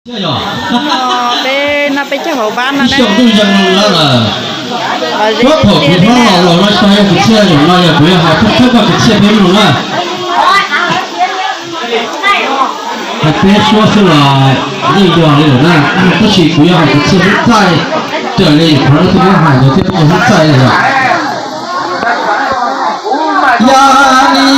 Peb noj peb caug hauv pab no na. Thaum kuv hlob los los no tsis yog kwv txhiaj, zaum no yog kuv yuav hais thawj koj kwv txhiaj peb mloog na. Hais peb suab xwb los yeej yog li lawm na, tab sis kuv yuav hais kwv txhiaj hnub txaij raws li qhov no thiaj muab hais ntawd thiaj peb hnub txaij li lawm. Yog li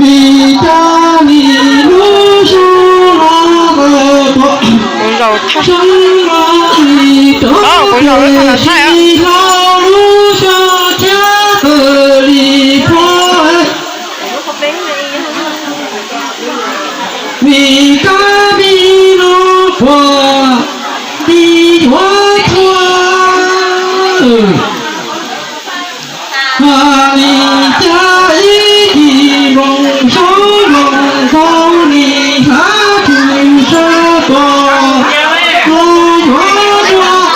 vim cov nim lub zoo los tuaj, zoo los li rov qab si hlo lub xyoo tshiab kawg li phob. Vim kab vim no puas ti yuav tuag. Li cas ib chim nploos saub nploos ntau nis hlav tshwm sawv tos los yuav tuag.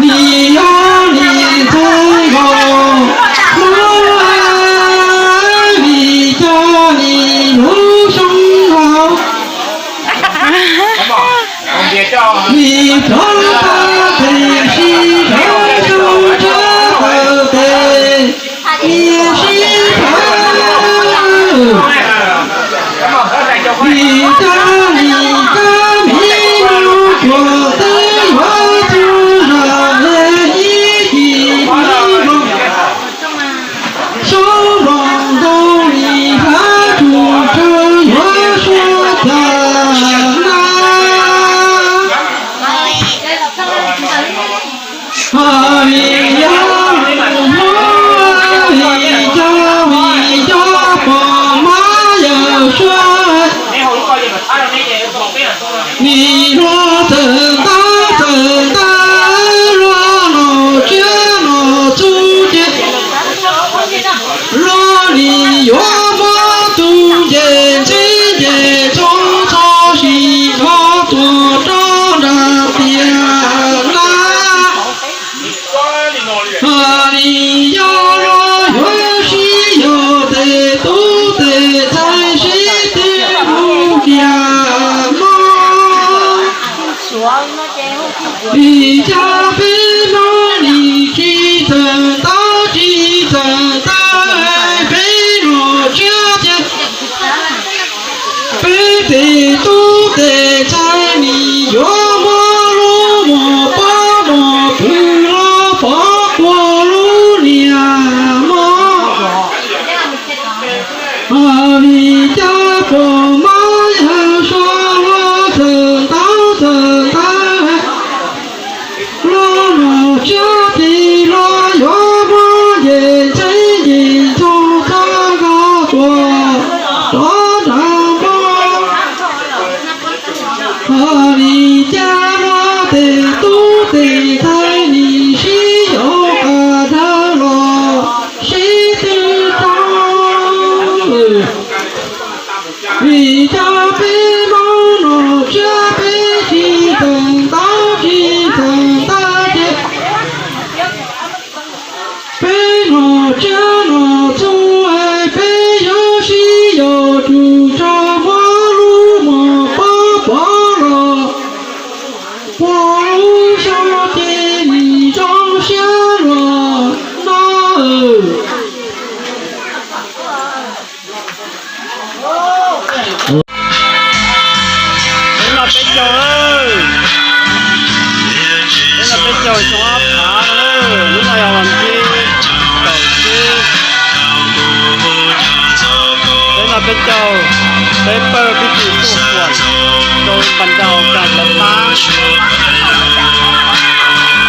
Nim yog nim txheej nkaus, vim cov nim lub xyoo hauv, vim rov tag tes sib rov xyoo tshiab kawg tes, nim sib rov. Vim cov nim kab vim no tsuas teb yuav txug zam le ib chim nploos saub nploos ntau nim hlav tshwm sawv yuav suav cas na. Vim yog, vim yog, vim yog pom mab yawm suab, nim luag txawm ntaub txawm ntawv, luag nom tsiab nom txug ces luag nim yuav muab tus nce ntxhib nce txhua txhua sim nrov tuag rau nram tiaj na. Nim yog los yuav sib yog tes tub tes ntxhais sib tw mus kiag mob. Vim cov peb Hmoob nim tsis txawm ntaub tsis txawm ntawv, peb nom tsiab ces peb tes tub tes ntxhais nim yuav muab lub mos pob mos pw los pov kuag lub niag mob. Vim cov pom mab yawg suav luag txawm ntaub txawm ntawv, luag nom tsiab tes luag yuav muab nce ntxhib nce ntxhua txhua nkauj tuag rov nram npoo. Nim cas luag tes tub tes ntxhais nim sib yaum qas dhawv los sib tw rau. Vim cov peb Hmoob nom tsiab peb tsis txawm ntaub tsis txawm ntawv ces peb nom tsiab nom txug es peb yuav sib yaum tsum tso muab lub mos pob pov los puag lub xyoo ces nim zoo siab los no. Peb noj peb caug, peb noj peb caug xyoo ob phav no, lub no yog vas thib kaum tsib. Peb noj peb caug, peb pawg pib tsis tuaj kuam rau pas nraus kas cov pab,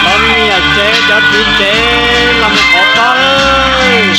los niam tsev cov txiv tsev los mus qhov pob lawm.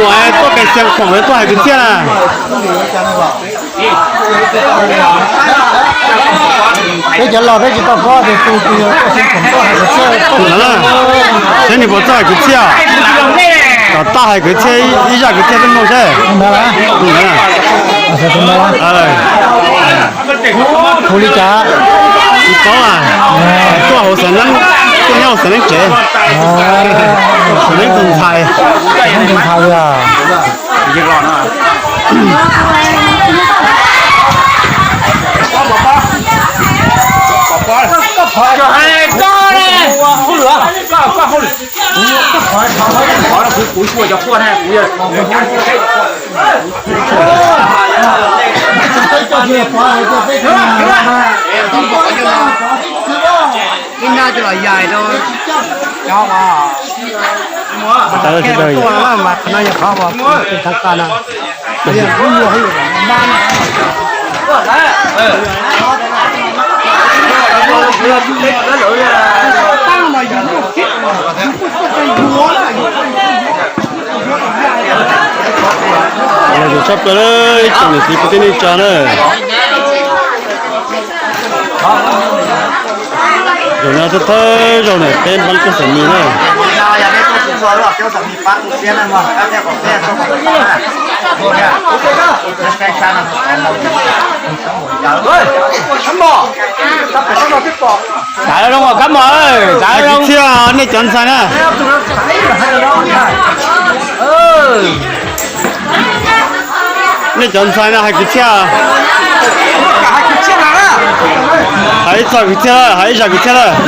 muam tuaj kais xias khoom tuaj hais kwv txhiaj na. Peb cov laus peb tsis tau paub tias tus twg tuaj xias khoom tuaj hais kwv txhiaj. Saib nws puas txawj hais kwv txhiaj. Kom tau hais kwv txhiaj ib zaj kwv txhiaj peb mloog seb. Hu li cas? Tsis paub, tuaj hauv xeev neeb, tuaj nyob hauv xeev neeb tsev. Xeev neeb tus ntxhais. Tus ntxhais li os. Ib nab coj los yais rau cov uas tuaj mas qhov no yog qhov uas thab ka no. Tshaj plaws ib tsoom niam txiv kwv tij neej tsa na. Zaum no thawj thawj zaug na peb npab lub cuab xam mis na. Txav zoo kab mos, txav zoo. Txhiaj, nej cov ntxhais na. Nej cov ntxhais no hais kwv txhiaj. Hais ib txog kwv txhiaj lawm, hais ib zag kwv txhiaj lawm.